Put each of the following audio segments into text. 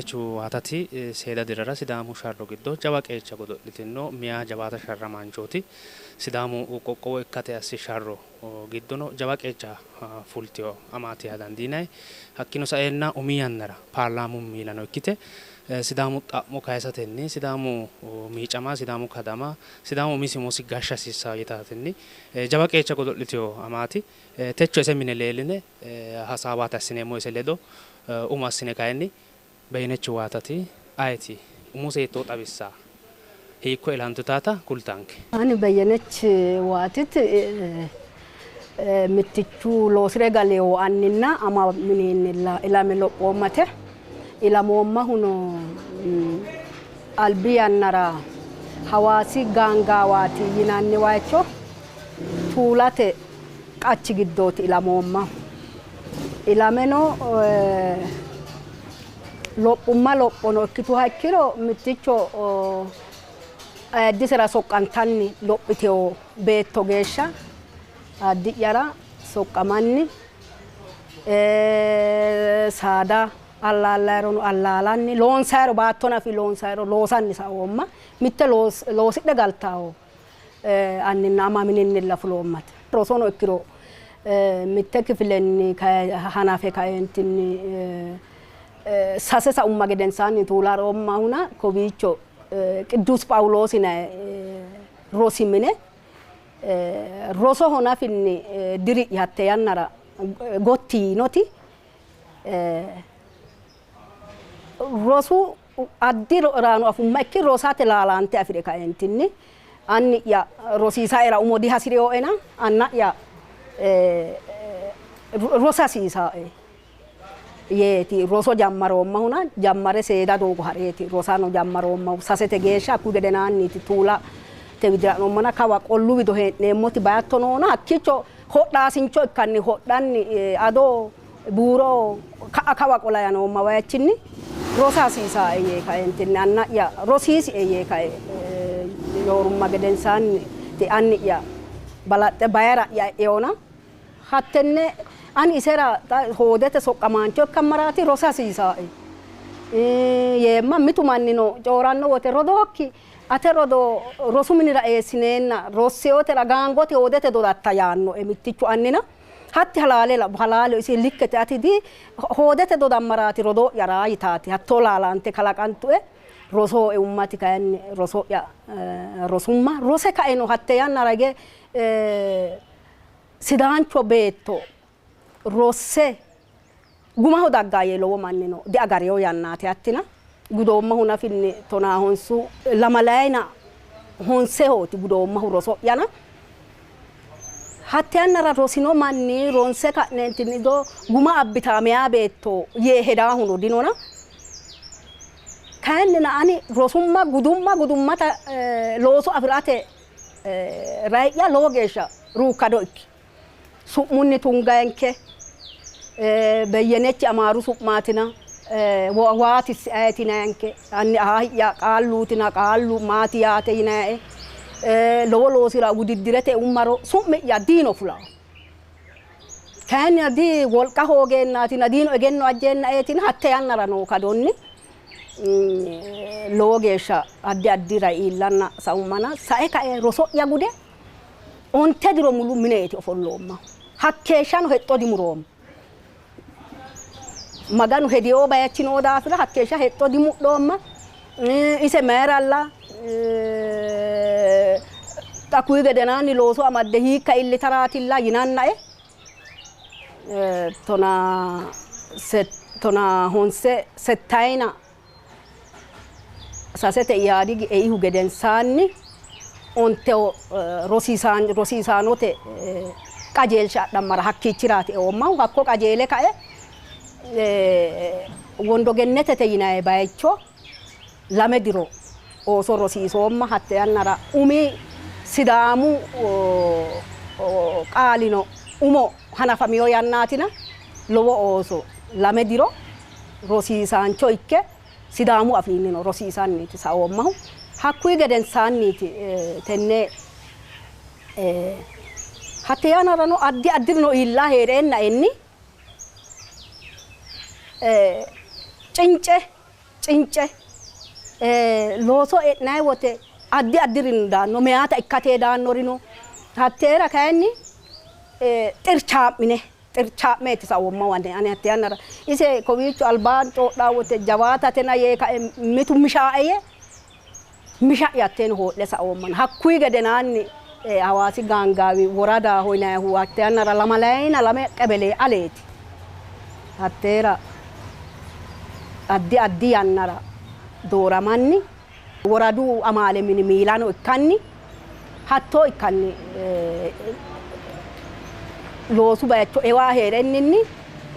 Beyyenechi Waatati seeda dirrara Sidaamu sharro giddo jawa qeecha godo'litino miyaa jawaata sharramaanchooti. Sidaamu qoqqowo ikkate assi sharro giddono jawa qeecha fultino amaati yaa dandiinanni. Hakkiino saeenna umi yannara paarlaamu miilano ikkite Sidaamu xa'mo kayisatenni Sidaamu miicama, Sidaamu kadama, Sidaamu umisi umosi gashsha hasiissanno yitatenni jawa qeecha godo'litino amaati. Techo ise mine leelline hasaawaati assineemmo ise ledo. Umo assine kayinni Beyyenechi Waatati ayeeti? Umose hiittoo xawissaa? Hiikko ilantutaata kultanke. Ani Beyyenech Waatit mittichu loosire galewo anninna ama mininni ilame lophoommate. Ilamoommahuno albi yannara Hawaasi Gaangaawaati yinanni wayicho Tuulate qachi giddooti ilamoommahu. Ilameno lophumma lophono ikkituha ikkiro mitticho ayiddisera soqqantanni lophitewo beetto geeshsha ayiddi'yara soqqamanni saada allaallayrono allaalanni loonsayro baatto nafi loonsayro loosanni saoomma. Mitte loosidhe galtawo anninna ama mininnilla fuloommate. Rosono ikkiro mitte kifilenni hanafe kaeentinni sase saumma gedensaanni Tuula roommahuna kowiicho Qidduus Phaawuloosi yinanni rosi mine rosoho nafinni diri'ya hatte yannara gotti yiinoti rosu addi raano afumma ikki rosate laalaante afi're kaeentinni anni'ya rosiisaera umo dihasi'rinoena anna'ya rosa hasiisae yeeti roso jammaroommahuna jammare seeda doogo ha'reeti rosano jammaroommahu sasete geeshsha. Hakkuyi gedenaanniiti Tuulate widira ha'noommana kawa qollu wido hee'neemmoti baatto noona hakkiicho hodhaasincho ikkanni hodhanni ado buuro ka'a kawa qola noomma wayichinni rosa hasiisae yee kaeentinni anna'ya rosiisie yee kae yoorumma gedensaanni anni'ya balaxxe bayira'ya eona hattenne ani isera hoodete soqqamaancho ikkammaraati rosa hasiisae yeemma. Mitu mannino cooranno wote rodookki ate rodoo rosu minira eessineenna rosseotera gaangote hoodete dodatta yaannoe mittichu annina hatti halaale halaale isi likkete ati di hoodete dodammaraati rodoo'yara yitaati hattoo laalaante kalaqantue. Roso eummati kayinni roso'ya rosumma rose kaeno hatte yannara hige Sidaancho beetto rosse gumaho daggaa yee lowo mannino diagarino yannaati hattina. Gudoommahu nafinni tonaa honsu lamalayina honsehooti gudoommahu roso'yana. Hatte yannara rosino manni ronse ka'neentinni do guma abbitaa meyaa beetto yee hedaahuno dinona. Kayinnina ani rosumma gudumma gudummata looso afi'rate rai'ya lowo geeshsha ruukkado ikki. Su'munni tungayenke Beyyenechi Amaaru su'maatina Waatissi ayeti yinayenke anni ahaahi'ya qaalluutina qaallu maati yaate yinaye lowo loosira wudiddirete ummaro su'mi'ya diino fulawo. Kayinni di wolqa hoogeennaatina diino egenno ajjeennaeetina hatte yannara noo kadonni lowo geeshsha addi addira iillanna saummana sae kae roso'ya gude 10 diro mulu mineeti ofolloommahu. Hakkeeshshano hexxo dimuroomma. Maganu hedeo bayichi noo daafira hakkeeshsha hexxo dimudhoomma. Ise mayiralla xa kuyi gedenaanni looso amadde hiikka iillitaraatilla yinannae tona honse settayina sasete Ihaadigi eihu gedensaanni onteho rosiisaanote qajeelsha adhammara hakkiichiraati eoommahu. Hakko qajeele kae Wondo Gennetete yinanni bayicho 2 diro ooso rosiisoomma. Hatte yannara umi Sidaamu qaalino umo hanafamino yannaatina lowo ooso 2 diro rosiisaancho ikke Sidaamu afiinnino rosiisanniiti saoommahu. Hakkuyi gedensaanniiti tenne hatte yannarano addi addirino iillaa hee'reennaenni cince Cince looso e'nanni wote addi addirino daanno, meyaata ikkate daannorino, hatteera kayinni xirchaa'mine xirchaa'meeti saoommahu ane hatte yannara. Ise kowiicho albaan coodhaa wote jawaatatena yee kae mitu mishaae yee misha'ya hatteeno hoo'le saoommana. Hakkuyi gedenaanni Hawaasi Gaangaawi woradaho yinannihu hatte yannara lamalayina lame qebele aleeti. Hatteera addi addi yannara dooramanni woradu amaale mini miilano ikkanni hattoo ikkanni loosu bayicho ewaa hee'renninni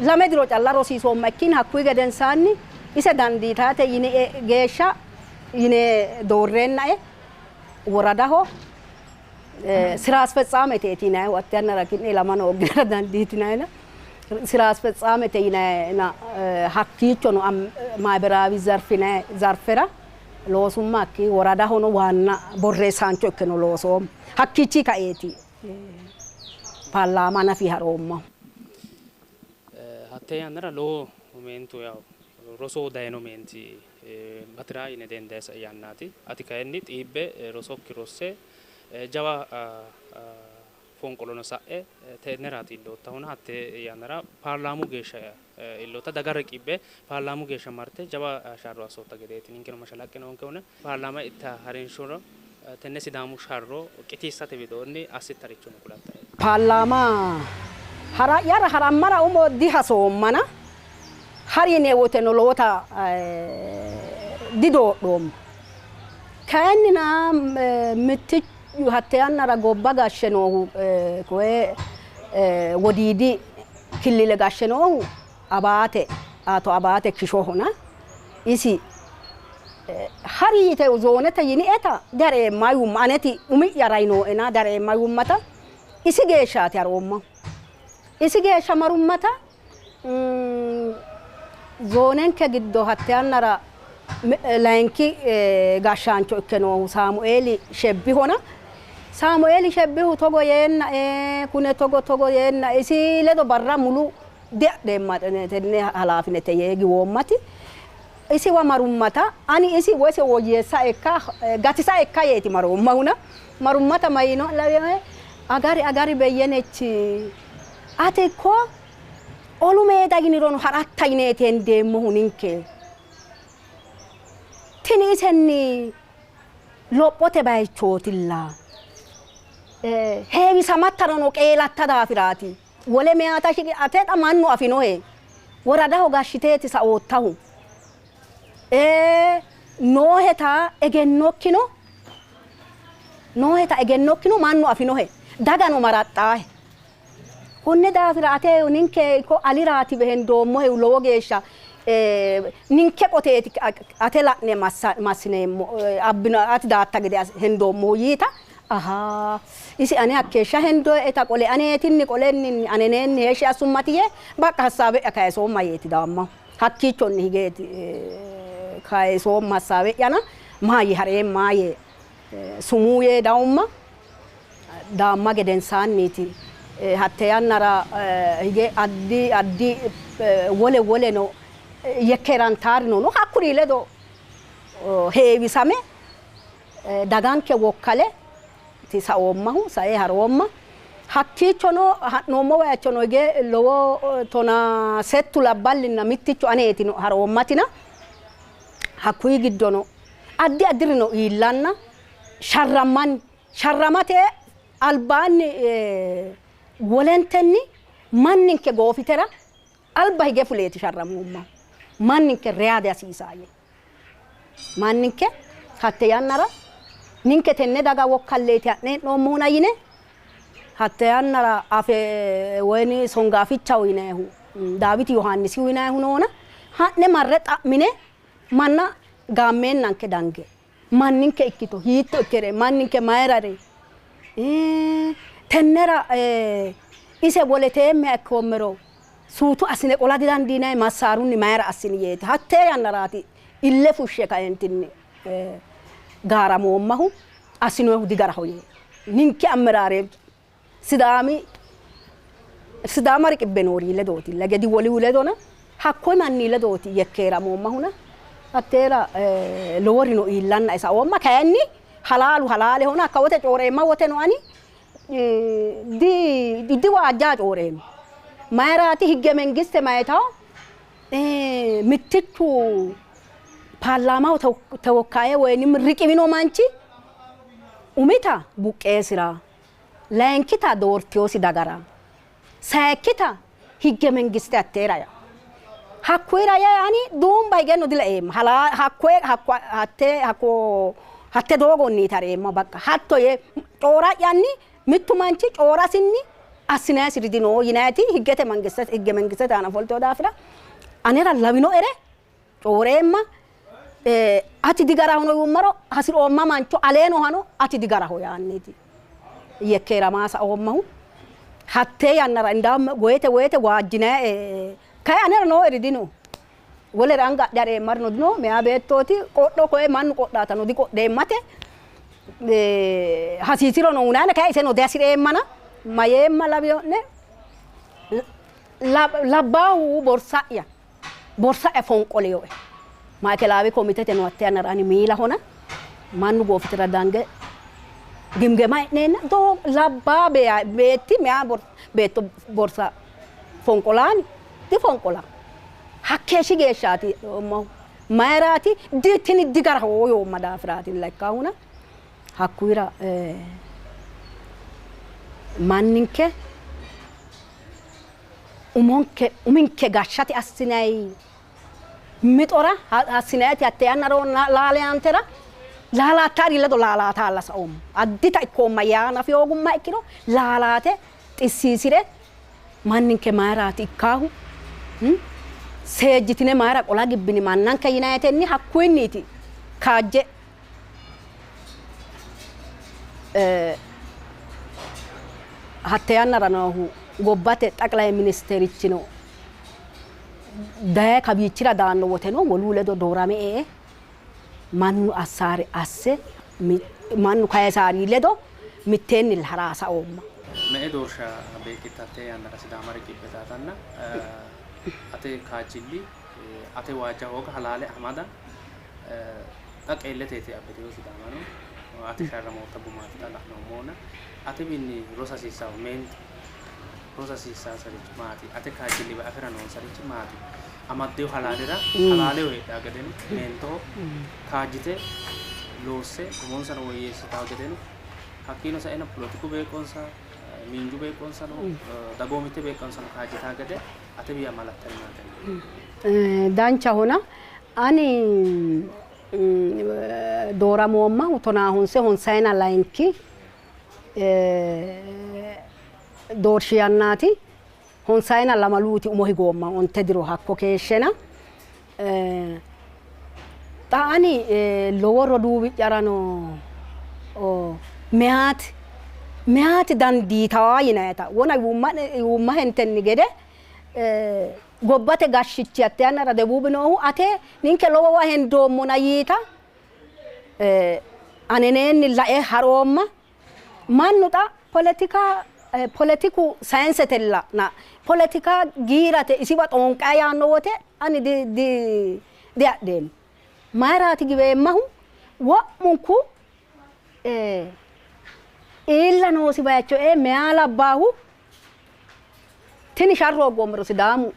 lame diro calla rosiisoomma ikkiina hakkuyi gedensaanni ise dandiitate yine geeshsha yine doorreennae woradaho sira asfetsaamete yinannihu hatte yannara ki'ne ilamano hoogginara dandiitinannina sira asfetsaamete yinannina hakkiichono maaberaawi zarfinanni zarfera loosumma, hakki woradahono waanna borreessaancho ikkeno loosoomma. Hakkiichi kaeeti paarlaama nafi haroommahu. Hatte yannara lowo meentu yaw rosoho dayino meenti bati'ra yine dendanni yannaati. Ati kayinni xiibbe rosokki rosse jawa fonqolono sa'e tenneraati illoottahuna hatte yannara paarlaamu geeshsha illootta daga riqibbe paarlaamu geeshsha marte jawa sharro assootta gedeeti ninkeno mashalaqqe noonkehuna paarlaama itta harinshoro tenne Sidaamu sharro qitiissate widoonni assittarichono kulattae. Paarlaama hara'yara harammara umo dihasoommana hari yine woteno lowota didoodhoomma. Kayinnina mittichu hatte yannara gobba gashshe noohu koye wodiidi killile gashshe noohu Abaate Ato Abaate Kishohona isi hari yite zoonete yinieta dihareemma yuumma, aneti umi'ya rayi nooena dihareemma yuummata isi geeshshaati haroommahu. Isi geeshsha marummata zoonenke giddo hatte yannara layinki gashshaancho ikke noohu Saamueeli Shebbihona. Saamueeli Shebbihu togo yeenna kune togo togo yeenna isi ledo barra mulu diadheemma tenne halaafinete yee giwoommati isiwa marummata ani isi woyse woyyeessa ikka gatisa ikka yeeti maroommahuna marummata mayino lawehe agari agari Beyyenechi ati ko olu meeda yinirono ha'ratta yineeti hendeemmohu ninke tini isenni lophote bayichootilla heewisamattarono qeelatta daafiraati wole meyaata shiqi ate xa mannu afinohe woradaho gashshiteeti saoottahu nooheta egennokkino nooheta egennokkino mannu afinohe dagano maraxxaahe konne daafira ate ninke ko aliraati hendoommohehu lowo geeshsha ninke qoteeti ate la'ne massineemmo abbino ati daatta gede hendoommohu yiita ahaa isi ane hakkeeshsha hendoeta qole aneetinni qolenni aneneenni heeshshi assummati yee baqqa hassaabe'ya kayisoomma yeeti daammahu hakkiichonni higeeti kayisoomma hassaabe'yana maayye hareemma yee sumuu yee dawumma daamma gedensaanniiti hatte yannara hige addi addi wole woleno yekkeerantaarino no hakkuri ledo heewisame daganke wokkale saoommahu sae haroomma hakkiichono ha'noommo bayichono hige lowo 18 labballinna mitticho aneeti haroommatina hakkuyi giddono addi addirino iillanna sharrammanni sharramate albaanni wolentenni manninke goofitera alba hige fuleeti sharramoommahu manninke reya dihasiisaaye manninke hatte yannara ninke tenne daga wokkalleeti ha'ne hee'noommohuna yine hatte yannara afe woyini songaafichaho yinayihu Daawiti Yohaannisihu yinayihu noona ha'ne marre xa'mine manna gaammeennanke dange manninke ikkito hiitto ikkere manninke mayira rey tennera ise woleteemmeha ikkoommero suutu assine qola didandiinanni massaarunni mayira assini yeeti hattee yannaraati ille fushshe kaentinni gaaramoommahu assinohu digaraho yee ninke ammeraare Sidaami Sidaama riqibbe noori ledooti lagedi wolihu ledona hakkoyi manni ledooti yekkeeramoommahuna Hatteera loworino iillanna isaoomma kayinni halaalu halaalehona hakka wote cooreemma woteno ani diwaajjaa cooreemma. Mayiraati higge mengiste mayitawo mittichu paarlaamaho tewokkaye woyinim riqiwino manchi umita buqqeesira layinkita doortiyosi dagara sayikkita higge mengiste hatteera yaa hakkuyira yaa ani duumba higeno dilaeemma hakkoye hatte hakko hatte doogonni tareemma bakka hatto yee coora'yanni mittu manchi coorasinni assinayisiri dino yinayiti higgete mangiste higge mengistete aana ofolteyo daafira anera lawinoere cooreemma ati digarahono yuummaro hasiroomma mancho aleenohano ati digaraho yaanniiti yekkeeramaa saoommahu hattee yannara indaam woyte woyte waajjinaye kayi anera nooeri dino wolere anga adhe hareemmarino dino meyaa beettooti qodho koye mannu qodhaatano diqodheemmate hasiisirono unayana kayi iseno dihasireemmana mayeemma lawino'ne labbaahu borsa'ya borsa'ya fonqoliyoe maa'ikelawe komitete no hatte yannara ani miilahona mannu goofitira dange gimgema e'neenna doo labbaa beetti meyaa beetto borsa fonqolaani difonqola hakkeeshshi geeshshaati yoommahu mayiraati tini digaraho yoomma daafiraati lekkaahuna hakkuyira manninke umonke uminke gashshate assinayi mixora assinayiti hatte yannara laaleantera laalaattaari ledo laalaataalla saoomma addita ikkoomma yaa nafi hoogumma ikkiro laalaate xissiisire manninke mayiraati ikkaahu seejjitine mayira qola gibbini mannanke yinayetenni hakkuyinniiti kaajje hatte yannara noohu gobbate xaqilay ministerichino daye kawiichira daanno woteno wolu ledo doorame ee mannu assaare asse mannu kayisaari ledo mitteenni haraasa oomma. Me''e doorsha beeqqitte hattee yannara Sidaama riqibbe taatanna ate kaajjilli ate waajja hooga halaale amada xa qeelleteeti abbiteyo Sidaamano ate sharramootta gumaati xa la'noommohuna atewiinni rosa hasiissahu meentu rosa hasiissaansarichi maati? Ate kaajjilliwa afi'ra noonsarichi maati? Amaddeyo halaalira halaaleho heedhaa gedeno meentoho kaajjite loosse umonsano woyyeessitawo gedeno hakkiino saeno polotiku beeqqonsa miinju beeqqonsano dagoomitte beeqqonsano kaajjitaa gede atewii amalattari maati? Danchahona ani dooramoommahu tonaa honse honsayina layinki doorshi yannaati honsayina lamaluuti umo higoomma onte diro hakko keeshshena xa ani lowo roduuwi'yarano meyaati meyaati dandiitawa yinayita wona yuumma hentenni gede gobbate gashshichi hatte yannara debuubi noohu ate ninke lowowa hendoommona yiita aneneenni lae haroomma mannu xa poletika poletiku sayinsetella na poletika giirate isiwa xonqaa yaanno wote ani diadheemmo mayiraati giweemmahu wo'munku iilla noosi bayicho ee meyaa labbaahu tini sharro hoggoommero Sidaamu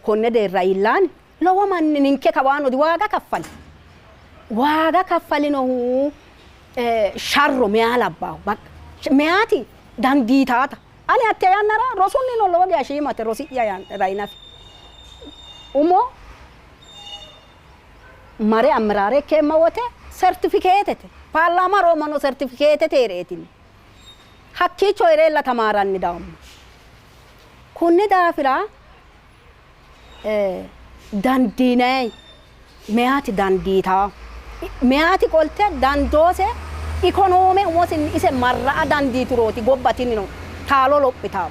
konne deerra iillaani lowo manni ninke kawaano waaga kaffali waaga kaffalinohu sharro meyaa labbaahu bakka meyaati dandiitaata ani hatte yannara rosunnino lowo geeshsha shiimate rosi'ya rainafi umo mare amiraare ikkeemma wote sertifikeetete paarlaama roomano sertifikeetete heereetinni hakkiicho heereella tamaaranni daammo kunni daafira dandiinayi meyaati dandiitaa meyaati qolte dandoose ikonoome umosinni ise marra'a dandiiturooti gobba tinino taalo lophitawo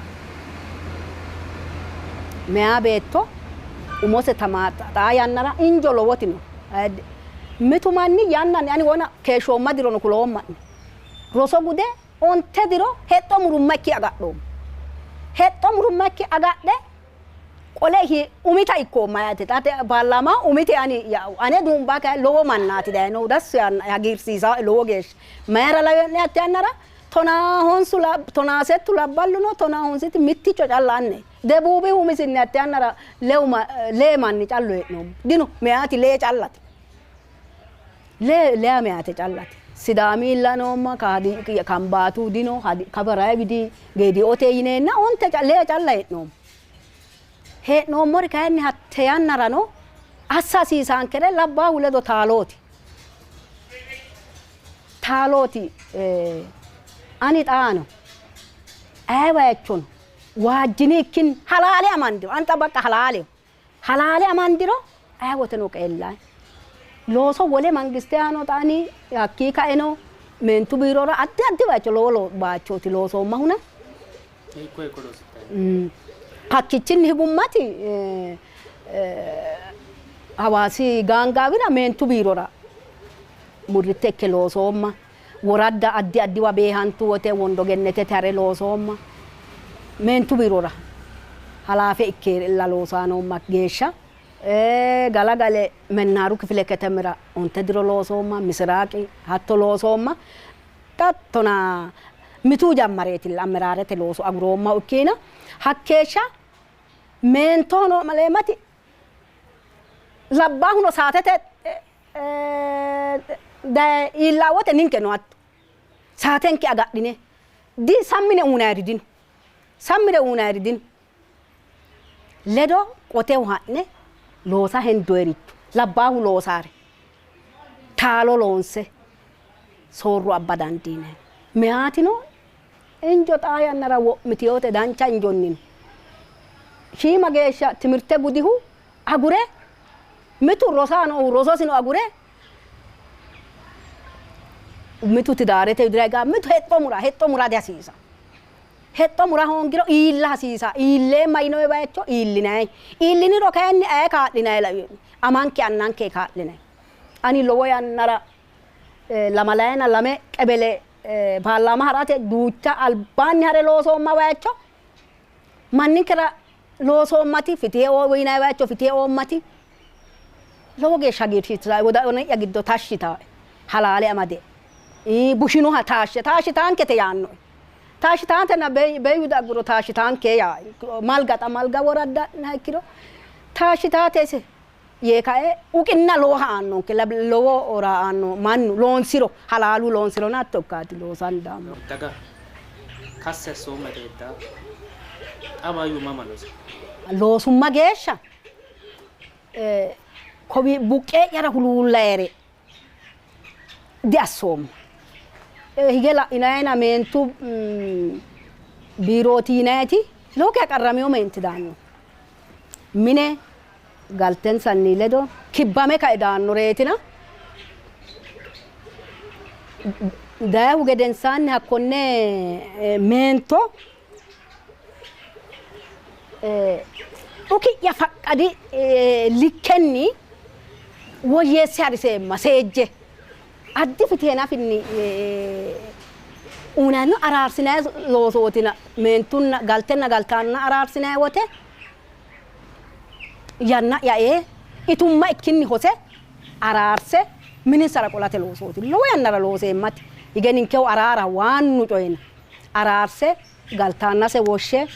meyaa beetto umose xaa yannara injo lowoti no mitu manni yannanni ani wona keeshshoomma dirono kuloomma'ne roso gude 9 diro hexxo murummakki agadhoommo hexxo murummakki agadhe Qole umita ikkoomma yaate. Xaate paarlaama umite ani ane duumbaa kayi lowo mannaati dayinohu dassu yaanna hagiirsiisaa lowo geeshsha. Mayira lawe'ne hatte yannara tonaa honsu tonaa settu labballu no tonaa honsiti mitticho calla anne. Debuubi umisinni hatte yannara lee manni callu hee'noommo. Dino meyaati lee callate. Lee lee meyaate callate. Sidaamiilla noomma Kambaatu dino Kabarayi widi Geediote yineenna onte lee calla hee'noommo. Hee'noommori kayinni hatte yannarano assa hasiisaankere labbaahu ledo taalooti. Taalooti ani xaano aye bayichono waajjinikkinni halaale amandiro ani xa baqqa halaaleho. Halaale amandiro aye woteno qeellayi. Looso wole mangiste aano xa ani hakkii kaeno meentu biirora addi addi bayicho lowo bayichooti loosoommahuna. Hakkichinni higummati Hawaasi gaangaawira meentu biirora murritte ikke loosoomma. Woradda addi addiwa beehantu wote Wondo Gennetete hare loosoomma. Meentu biirora halaafe ikke la loosaa noomma geeshsha. Galagale Mennaaru kifile ketemira 9 diro loosoomma. Misiraaqi hatto loosoomma. Xa tonaa mituu jammareetilla amiraarete looso aguroommahu ikkiina hakkeeshsha meentohono maleemati labbaahuno saatete daye iillaa wote ninkeno hatto saatenke agadhine di sammine uunayiri dino sammine uunayiri dino ledo qoteho ha'ne loosa hendoyericho labbaahu loosaare taalo loonse soorro abba dandiinanni. Meyaatino injo xaa yannara wo'mitinote dancha injonni no. Shiima geeshsha timirte gudihu agure mitu rosaanohu rososino agure mitu tidaarete widira higaa mitu hexxo mura hexxo mura dihasiisa. Hexxo mura hoongiro iilla hasiisa. Iilleemma yinoyi bayicho iillinayi. Iilliniro kayinni aye kaa'linayi lawi amanke annanke kaa'linayi. Ani lowo yannara lamalayina lame qebele paarlaama harate duucha albaanni hare loosoomma bayicho manninkera loosoommati fitihe uyinayi bayicho fitihe oommati lowo geeshsha hagiirsiisae wodani'ya giddo tashshitaae halaale amade bushinoha taashshe taashshitaankete yaannoe. Taashshitaantenna beeyyu dagguro taashshitaanke yaa malga xa malga woradda ikkiro taashshitaate ise yee kae uqinna lowoha aannonke lowo ora aanno mannu loonsiro halaalu loonsiro hatto ikkaati loosanni daammo. Daga kassi assoomma teedda xabayyu mama loosa? Loosumma geeshsha kowi buqqee'yara huluullayere diassoomma. Hige la'inayina meentu biirooti yinayiti lowo geya qarramino meenti daanno. Mine galtensanni ledo kibbame kae daannoreetina dayihu gedensaanni hakkonne meento dhuki'ya faqqadi likkenni woyyeesse hariseemma seejje addi fitihe nafinni uyinanni araarsinayi loosootina meentunna galtenna galtaanna araarsinayi wote yanna'ya ee itumma ikkinni hose araarse mininsara qolate loosooti. Lowo yannara looseemmati hige ninkehu araara waannu coyina araarse galtaannase woshshe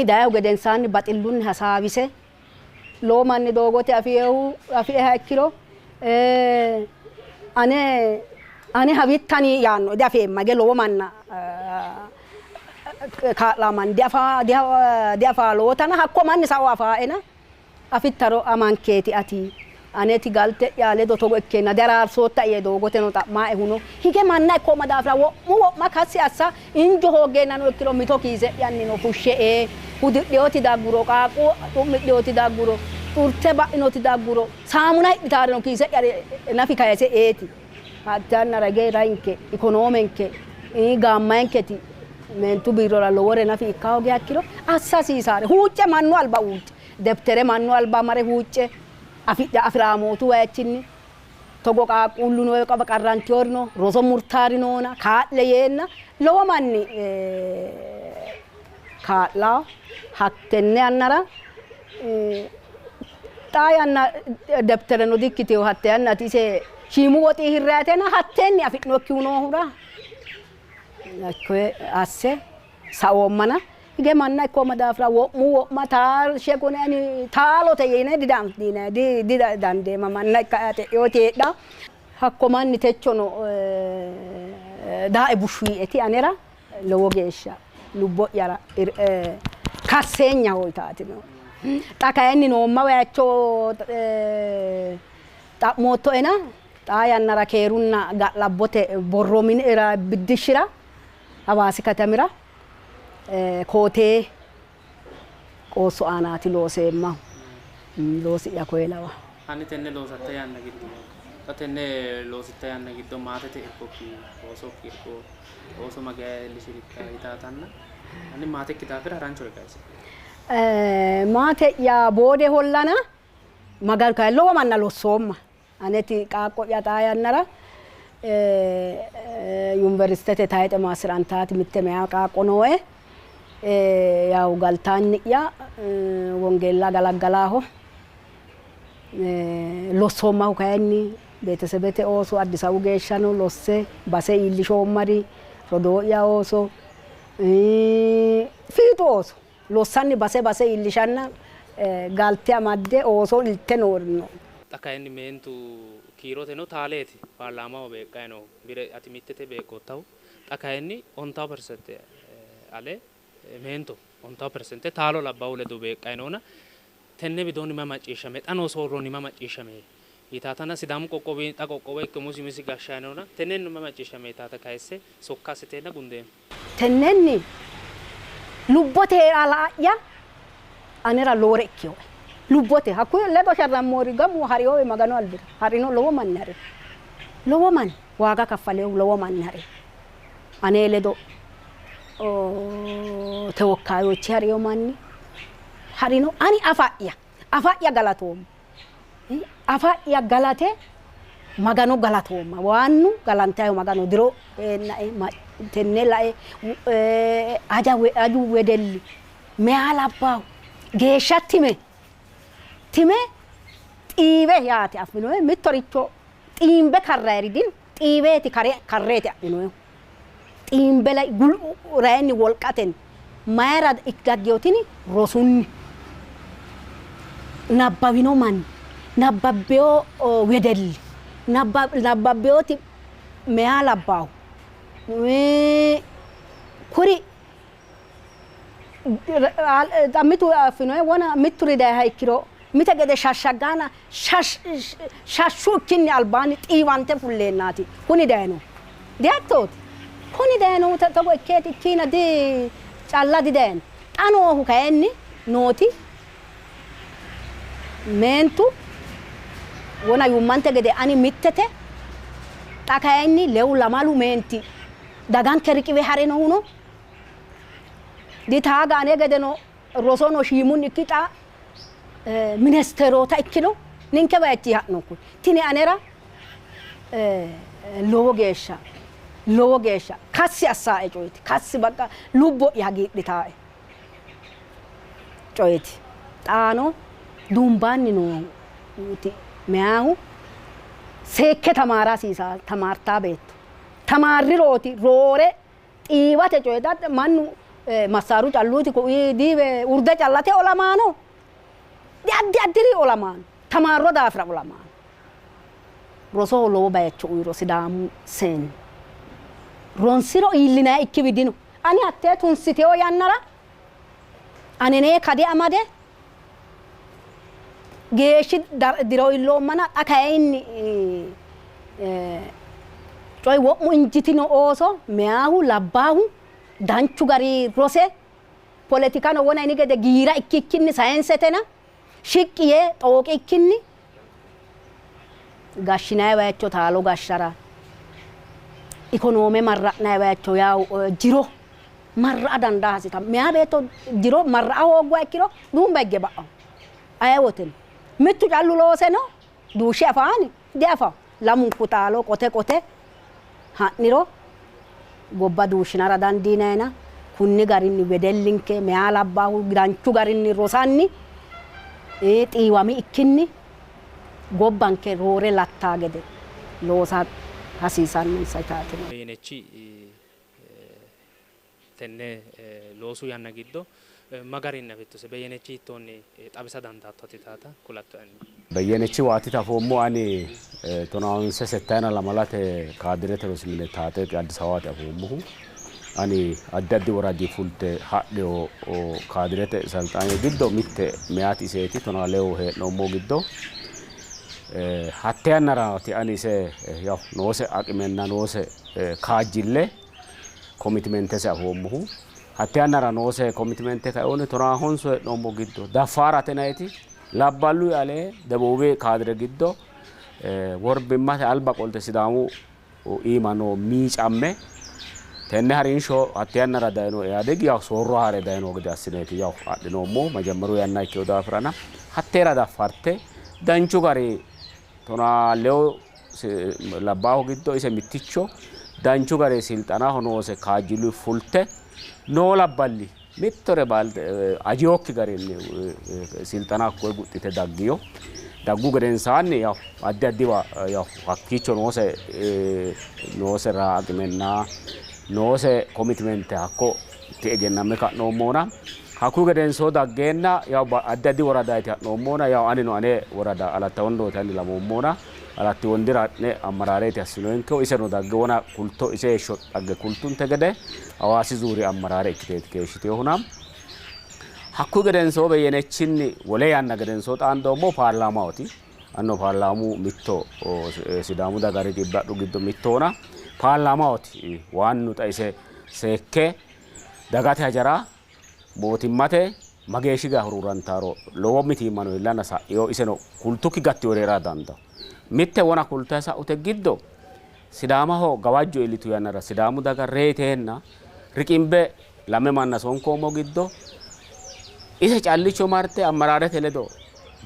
dayihu gedensaanni baxillunni hasaawise lowo manni doogote afieha ikkiro ane ane hawittani yaanno diafeemma hige lowo manna kaa'laamanni diafaa lowotana hakko manni sao afaaena afittaro amankeeti ati aneti galte'ya ledo togo ikkeenna diaraarsootta yee doogoteno xa'maae huno hige manna ikkoomma daafira wo'mu wo'ma kassi assa injo hooggeenano ikkiro mito kiise'yannino fushshe ee hudidheoti dagguro qaaqqu xu'midheoti dagguro xurte ba'inoti dagguro saamuna hidhitaareno kiise'ya nafi kayise eeti. Hatte yannara hige rainke ikonoomenke gaammayinketi meentu biirora lowore nafi ikka hoogiha ikkiro assa hasiisaare huucce mannu alba huucce debtere mannu alba mare huucce afidhe afiraamootu wayichinni togo qaaqquullu no qarrantiori no roso murtaari noona kaa'le yeenna lowo manni Kaa'laa hattenne yannara xaa yanna debitereno dikkiteyo hatte yannati ise shiimu woxii hirrayitena hatteenni afi'nokkihu noohura hakkoye asse saoommana hige manna ikkoomma daafira wo'mu wo'ma taalshe kune ani taalote yine didandeemma manna ikka'ya xe'eoti heedha hakko manni techono daae bushshu yiieti anera lowo geeshsha lubbo'yara kasseenyaho yitaati no. Xa kayinni noomma wayicho xa'moottoena xaa yannara keerunna ga'labbote borro minira biddishshira Hawaasi katamira kootee qoosso aanaati looseemmahu. Loosi'ya koye lawa. Hanni tenne loosatta yanna giddo xa tenne loositta yanna giddo maatete irkokki, oosokki irko, ooso mageya iillishiritta yitaatanna hanni maatekki daafira haranchore kayisi. Maate'ya boodehollana Maganu kayinni lowo manna lossoomma. Aneti qaaqqo'ya xaa yannara yuniversitete tayixe maassi'rantaati mitte meyaa qaaqqo nooe. Yawu galtaanni'ya wongeella galaggalaaho. Lossoommahu kayinni beetesebete ooso Addis Ababu geeshshano losse base iillishoommari rodoo'ya ooso fiixu ooso lossanni base base iillishanna galte amadde ooso ilte noori no. Xa kayinni meentu kiiroteno taaleeti paarlaamaho beeqqayi noohu. Bire ati mittete beeqqoottahu. Xa kayinni ontawo persente ale meento ontawo persente taalo labbaahu ledo beeqqayi noona tenne widoonni mayi macciishshame? Xa noo soorronni mayi macciishshame? Yitaatanna Sidaamu qoqqowi xa qoqqowo ikke umosi umisi gashshayi noona tennenni mayi macciishshame yitaata kayisse sokka assiteenna gundeemmo. Tennenni lubbote hee'ra la''a'ya anera lowore ikkinoe. Lubbote hakkuyi ledo sharrammori gamu ha'rinowe Maganu albira ha'rino lowo manni ha'rino. Lowo manni waaga kaffalinohu lowo manni ha'rino. Ane ledo tewokkayochi ha'rino manni ha'rino. Ani afa'ya afa'ya galatoommo. Afa'ya galate Magano galatoomma. Waannu galantayihu Magano diro eennae tenne lae aja aju wedelli meyaa labbaahu geeshsha time time xiiwe yaate affinoe mittoricho xiimbe karrayiri dino xiiweeti kare karreeti adhinoehu xiimbe lai rayinni wolqatenni mayira daggino tini rosunni nabbawino manni nabbabbino wedelli nabbabbinoti meyaa labbaahu kuri mitu affinoe wona mitturi dayiha ikkiro mite gede shashshaggaana shashshu ikkinni albaanni xiiwante fulleennaati kuni dayinohu. Dihattooti? Kuni dayinohu togo ikkeeti ikkiina di calla didayino. Xa noohu kayinni nooti meentu wona yuummante gede ani mittete xa kayinni lewu lamalu meenti daganke riqiwe ha'rinohu no. Ditaaga ane gedeno rosono shiimunni ikki xa ministeroota ikkino ninke bayichi ha'no tini anera lowo geeshsha lowo geeshsha kassi assaae coyeti kassi baqa lubbo'ya hagiidhitaae coyeti xaano duumbaanni nooti meyaahu seekke tamaara hasiisa tamaartaa beetto tamaarrirooti roore xiiwate coye mannu massaaru calluuti ku'ii diiwe urde callate olamaano addi addiri olamaano tamaarro daafira olamaano rosoho lowo bayicho uyiro Sidaamu seenni ronsiro iillinayi ikkiwi dino ani hattee tunsiteyo yannara anenee kade amade geeshshi diro iilloommana xa kayinni coyi wo'mu injitino ooso meyaahu labbaahu danchu gari rose poletikano wona ini gede giira ikkikkinni sayinsetena shiqqi yee xooqikkinni gashshinayi bayicho taalo gashshara ikonoome marra'nayi bayicho yawu jiro marra'a dandaa hasiisanno. Meyaa beetto jiro marra'a hoogguha ikkiro duumba higge ba'anno. Aye woteno mittu callu looseno duushshe afaani diafawo. Lamunku taalo qote qote ha'niro gobba duushshinara dandiinayina Kunni garinni wedellinke meyaa labbaahu danchu garinni rosanni xiiwami ikkinni gobbanke roore lattaa gede loosa hasiisannonsa yitaati. Beyenechi tenne loosu yanna giddo magarinni afittose? Beyenechi hiittoonni xawisa dandaatto ati taata kulattoenni? Beyenechi waati afoommo ani 1972 kaadirete rosi mine taate Addis Ababaati afoommohu. Ani addi addi woradi fulte hadheyo kaadirete salxaanye giddo mitte meyaati iseeti 12 hee'noommo giddo. Hatte yannaraati ani ise yaw noose aqimenna noose kaajjille commitmentese afoommohu. Hatte yannara noose commitmente kaiwoni 19 hee'noommo giddo daffaarate nayti labballu ale debuubi kaadire giddo worbimmate alba qolte Sidaamu iima noo miicamme tenne harinsho hatte yannara dayino Ihaadegi yaw soorro haare dayino gede assineeti yaw adhinoommo majammaru yanna ikkeyo daafirana hatteera daffarte danchu gari 12 labbaahu giddo ise mitticho danchu gari silxanaho noose kaajjilu fulte noo labballi mittore ajiyokki garinni silxana hakkoye guxxite daggiyo. Daggu gedensaanni yaw addi addiwa yaw hakkiicho noose noose raaqimenna noose commitmente hakko egenname ka'noommona hakkuyi gedensoo daggeenna yaw addi addi woradaati ha'noommona yaw anino ane worada Alatta Wondooti ani lamoommona Alatti Wondira ha'ne ammarareeti assinoyenkehu iseno dagge wona kulto ise heeshsho dhagge kultunte gede Hawaasi zuuri ammarare ikkiteeti keeshshitinohuna. Hakkuyi gedensoo Beyenechinni wole yanna gedensoo xaandoommo paarlaamaoti. Anno paarlaamu mitto Sidaamu daga riqibbe hadhu giddo mittoona paarlaamaoti waannu xa ise seekke dagate hajara mootimmate mageeshshi ga hururantaro lowo mitiimmano iillanna sa'ino iseno kultukki gattiwore heera dandawo. Mitte wona kultayi sa'ute giddo Sidaamaho gawajjo iillitu yannara Sidaamu daga reyiteenna riqimbe lame manna sonkoommo giddo ise callicho marte ammararete ledo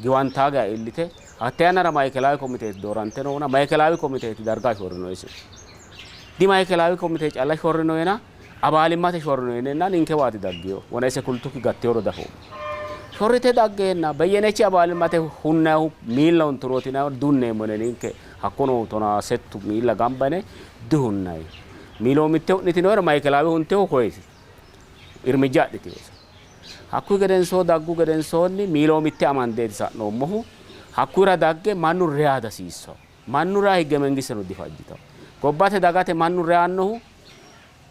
giwantaaga iillite hatte yannara maayikelawi komiteeti doorante noona maayikelawi komiteeti darga shorrino ise. Di maayikelawi komite calla shorrinoena abaalimmate shorrinoenna ninkewaati daggiyo wona ise kultukki gattiyoro dafoommo. Shorrite daggeenna Beyenechi abaalimmate hunnayihu miilla hunturooti dunneemmo yine ninke hakkono 18 miilla gamba yine dihunnayi. Miiloo mitte hu'nitinoero maayikelawi huntehu koyesi irmijja adhitinosi. Hakkuyi gedensoo daggu gedensoonni miiloo mitte amandeeti sa'noommohu hakkuyira dagge mannu reya dasiissawo. Mannu reya higge mengisteno difajjitawo. Gobbate dagate mannu reyannohu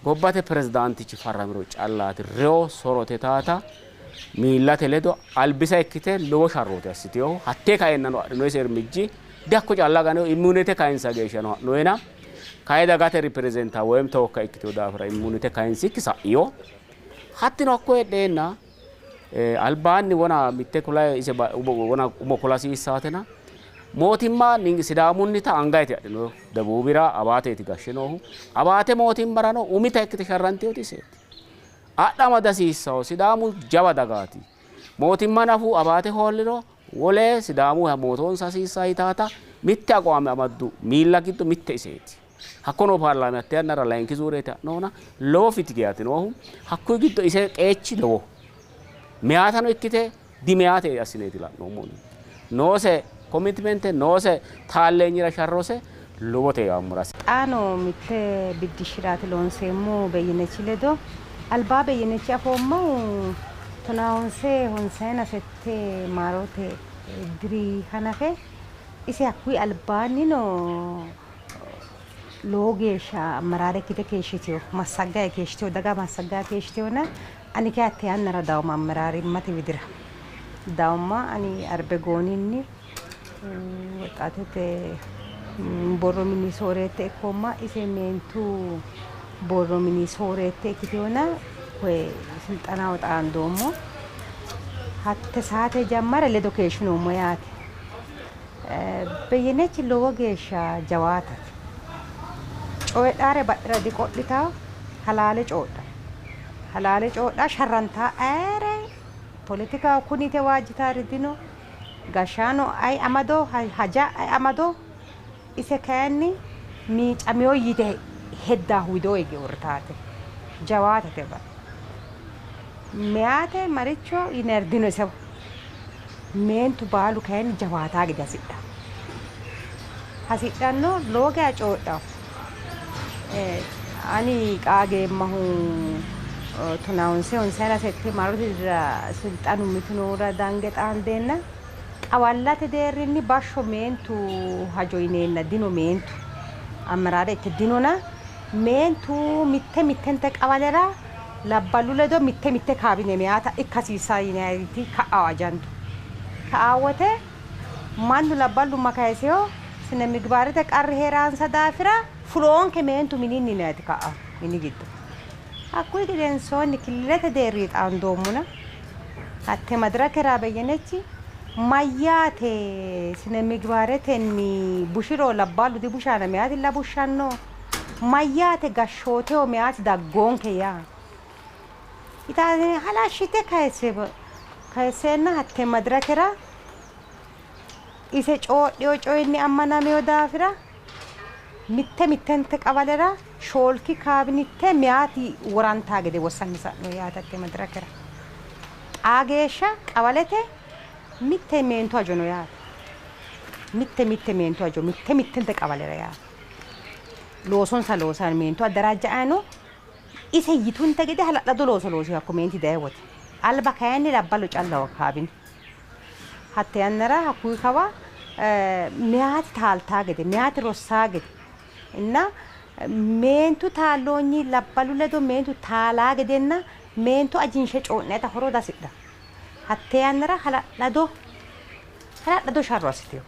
gobbate pirezidaantichi farramiro callaati. Reyo sorote taata miillate ledo albisa ikkite lowo sharrooti assiteyohu. Hattee kaennano adhinoyise irmijji dihakko calla ganeyo immunite kayinsa geeshshano ha'noyena kayi dagate ripirezentaa woyim tewokka ikkiteyo daafira immunite kayinsikki sa'iyo. Hattino hakko heedheenna albaanni wona mitte kula ise wona umo kulasiissaatena mootimma Sidaamunnita angayiti adhino debuubira Abaateeti gashshe noohu. Abaate mootimmarano umita ikkite sharranteyoti iseeti. Adhama dasiissawo Sidaamu jawa dagaati. Mootimma nafu Abaate hoolliro wole Sidaamu mootoonsa hasiissa yitaata mitte aqwaame amaddu miilla giddo mitte iseeti. Hakko noo paarlaami hatte yannara layinki zuureeti ha'noona lowo fitigiyaati noohu. Hakkuyi giddo ise qeechi lowo. Meyaatano ikkite dimeyaate assineeti la'noommo. Noose commitmente noose taalleenyira sharrose lowote yaammurase. Xaano mitte biddishshiraati loonseemmo Beyenechi ledo. Albaa Beyenechi afoommohu 1958 maarote diri hanafe ise hakkuyi albaannino lowo geeshsha ammaraare ikkite keeshshiteyo massaggaye keeshshiteyo daga massaggaye keeshshiteyona ani kayi hatte yannara dawoma ammaraarimmate widira dawoma ani Arbegooninni woxaatete borro mini sooreette ikkoomma ise meentu borro mini sooreette ikkiteyona koye silxanaho xaandoommo hatte saate jammare ledo keeshshinoommo yaate. Beyenechi lowo geeshsha jawaatate. Coyidhaare badhera diqodhitawo halaale coodha. Halaale coodha sharrantaa ayere poletikaho kunite waajjitaari dino. Gashshaano ayi amado haja ayi amado ise kayinni miicamiyo yite heddaahu widoo hige uurritaate. Jawaatate bara. Meyaate maricho yinayiri dino isewa. Meentu baalu kayinni jawaataa gede hasidhanno. Hasidhanno lowo geya coyidhanno. Ani qaageemmahu tonaa honse honsayina sette maarote dirira silxanu mitinohura dange xaandeenna qawallate deerrinni bashsho meentu hajo yineenna dino meentu amaraare ikke dinona meentu mitte mittente qawalera labballu ledo mitte mitte kaabine meyaata ikka hasiissaa yinayiti ka'awo ajandu. Ka'aa wote mannu labballu makayiseyo sine migbaarete qarri heeraansa daafira fuloonke meentu mininni yinayiti ka'a mini giddo. Hakkuyi gedensoonni killilete deerri xaandoommona hatte madirakera Beyyenechi mayyaate sine migibaaretenni bushiro labballu dibushana meyaatilla bushshanno mayyaate gashshooteho meyaati daggoonke yaa itaane halashshite kayisse kayisseenna hatte madirakera ise coodhiyo coyinni ammanameyo daafira mitte mittente qawalera shoolki kaabinitte meyaati worantaa gede wossanni sa'no yaate hatte madirakera. Xaa geeshsha qawalete mitte meentu hajo no yaate. Mitte mitte meentu hajo mitte mittente qawalera yaate. Loosonsa loosanni meentu addaraajja'ayi no. Ise yitunte gede hala'lado looso loosi hakko meenti dayi wote. Alba kayinni labballu callaho kaabine. Hatte yannara hakkuyi kawa meyaati taaltaa gede meyaati rossaa gede እና meentu taalloonyi labballu ledo meentu taalaa gedenna meentu ajinshe co'neta horo dasidha. Hatte yannara hala'lado hala'lado sharro assiteyo.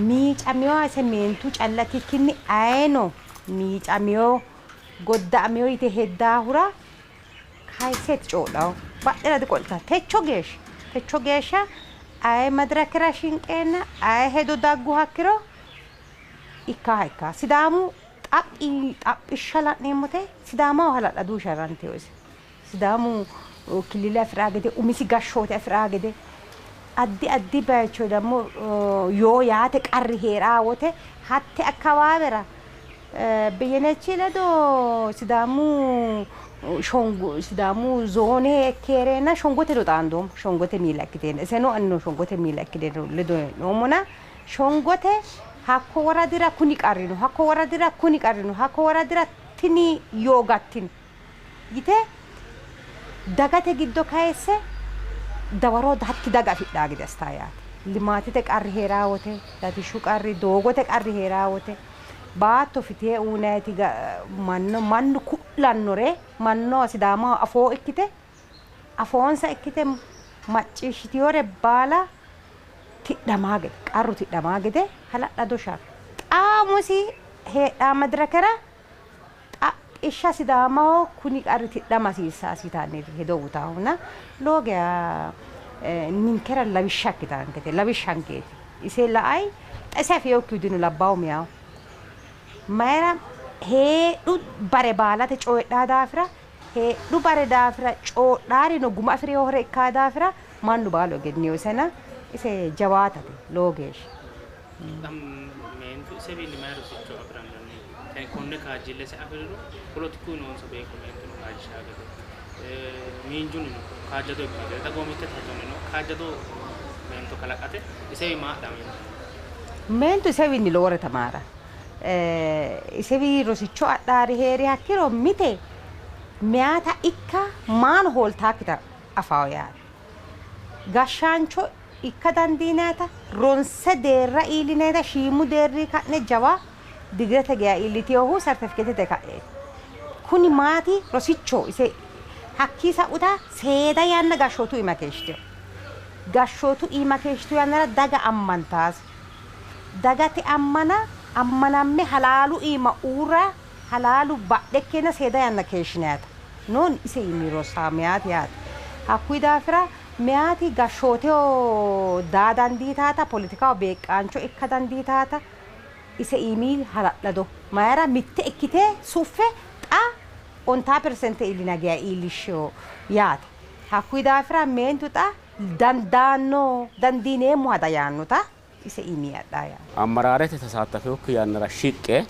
Miicamiyo ise meentu calla ikkikkinni ayeno miicamiyo godda'amiyo yite heddaahura kayisseeti coodhawo. Badhera diqolta techo geeshsha techo geeshsha aye madirakera shinqeenna aye hedo daggu hakkiro ikkaha ikka Sidaamu xaphi xaphishsha la'neemmote Sidaamaho hala'ladu sharranteyo ise. Sidaamu killile afi'raa gede umisi gashshoote afi'raa gede addi addi bayicho ደግሞ yoo yaate qarri heeraa wote hatte akkawaawera Beyyenechi ledo Sidaamu shongo Sidaamu zoone ikke heereenna shongote ledo xaandoommo shongote miila ikkiteenna iseno anino shongote miila ikkite ledo hee'noommona shongote hakko woradira kuni qarri no hakko woradira kuni qarri no hakko woradira tini yoo gattino yite dagate giddo kayisse dawaro hatti daga afidhaa gede assitaa yaate. Limaatete qarri heeraa wote latishshu qarri doogote qarri heeraa wote baatto fitee uunayiti manno mannu ku'lannore manno Sidaamaho afoo ikkite afoonsa ikkite macciishshitiyore baala tidhamaa gede qarru tidhamaa gede hala'lado sharro. Xaa umosi heedhaa madirakera xaphishsha Sidaamaho kuni qarri tidhama hasiissaasi yitanni hedo uyitaahuna lowo geya ninkera lawishsha ikkitaankete lawishshankeeti. Ise la'ayi xa ise afeewokkihu dino labbaahu meyaahu. Mayira heedhu bare baalate coyidhaa daafira heedhu bare daafira coodhaarino guma afi'reehore ikkaa daafira mannu baalu egenniyo isena ise jawaatate lowo geeshsha. Meentu isewiinni mayi rosicho afi'ranno? Konne kaajjillese afi'riro poletiku noonsa beeqqo meentuno kaajjishaa gede miinjunnino kaajjado ikkaa gede dagoomittete hajonnino kaajjado meento kalaqate isewi maa adha meentu? Meentu isewiinni lowore tamaara. Isewi rosicho adhaari heeri hakkiro mite meyaata ikka maano hooltaakkita afaawo yaate. Gashshaancho ikka dandiinayita ronse deerra iillinayita shiimu deerri ka'ne jawa digirete geya iilliteyohu sartifikeetete ka'eeti. Kuni maati rosicho ise hakkii sa'uta seeda yanna gashshootu iima keeshshiteyo. Gashshootu iima keeshshitu yannara daga ammantaasi. Dagate ammana ammanamme halaalu iima uurra halaalu badhe ikkeenna seeda yanna keeshshinayita. Noon ise iimi rosaa meyaati yaate. Hakkuyi daafira meyaati gashshooteho daa dandiitaata poletikaho beeqqaancho ikka dandiitaata ise iimi hala'lado. Mayira mitte ikkite suffe xa 50% iillina geya iillishsheyo yaate. Hakkuyi daafira meentu xa dandaanno dandiineemmo hada yaannota ise iimi adhaa yaate. Ammaraarete tasattafewokki yannara shiqqe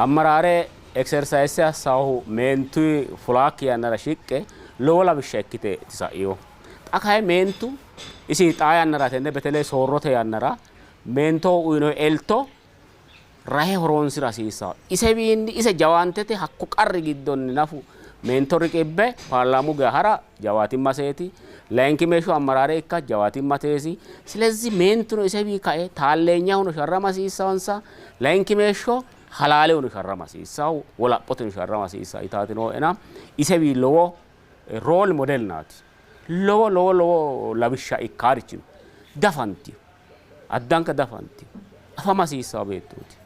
ammaraare exercise assaahu meentu fulaakki yannara shiqqe Lowo lawishsha ikkite sa'ino. Xa kayi meentu isi xaa yannara tenne betele soorrote yannara meentoho uyino elto rahe horoonsira hasiissanno. Isewiinni ise jawaantete hakko qarri giddonni nafu meento riqibbe paarlaamu geya hara jawaatimmaseeti. Layinkimeeshsho ammaraare ikka jawaatimmateesi. Silezih meentuno isewii kae taalleenyahono sharrama hasiissansa. Layinkimeeshsho halaalehono sharrama hasiissanno, wolaphoteno sharrama hasiissanno yitaati nooena isewii lowo role model naati. Lowo lowo lowo lawishsha ikkaarichi no. Dafantino. Addanka dafantino. Afama hasiissanno beettooti.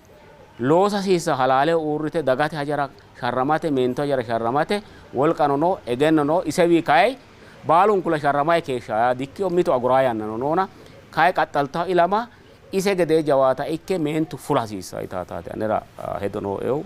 Loosa hasiissanno halaaleho uurrite dagate hajara sharramate, meentu hajara sharramate wolqano no, egenno no. Isewii kayi baalunkula sharramayi keeshsha yaa dikkino, mitu aguraa yannano noona. Kayi qaxxaltawo ilama ise gedee jawaata ikke meentu fula hasiissanno yitaataati anera hedo nooehu.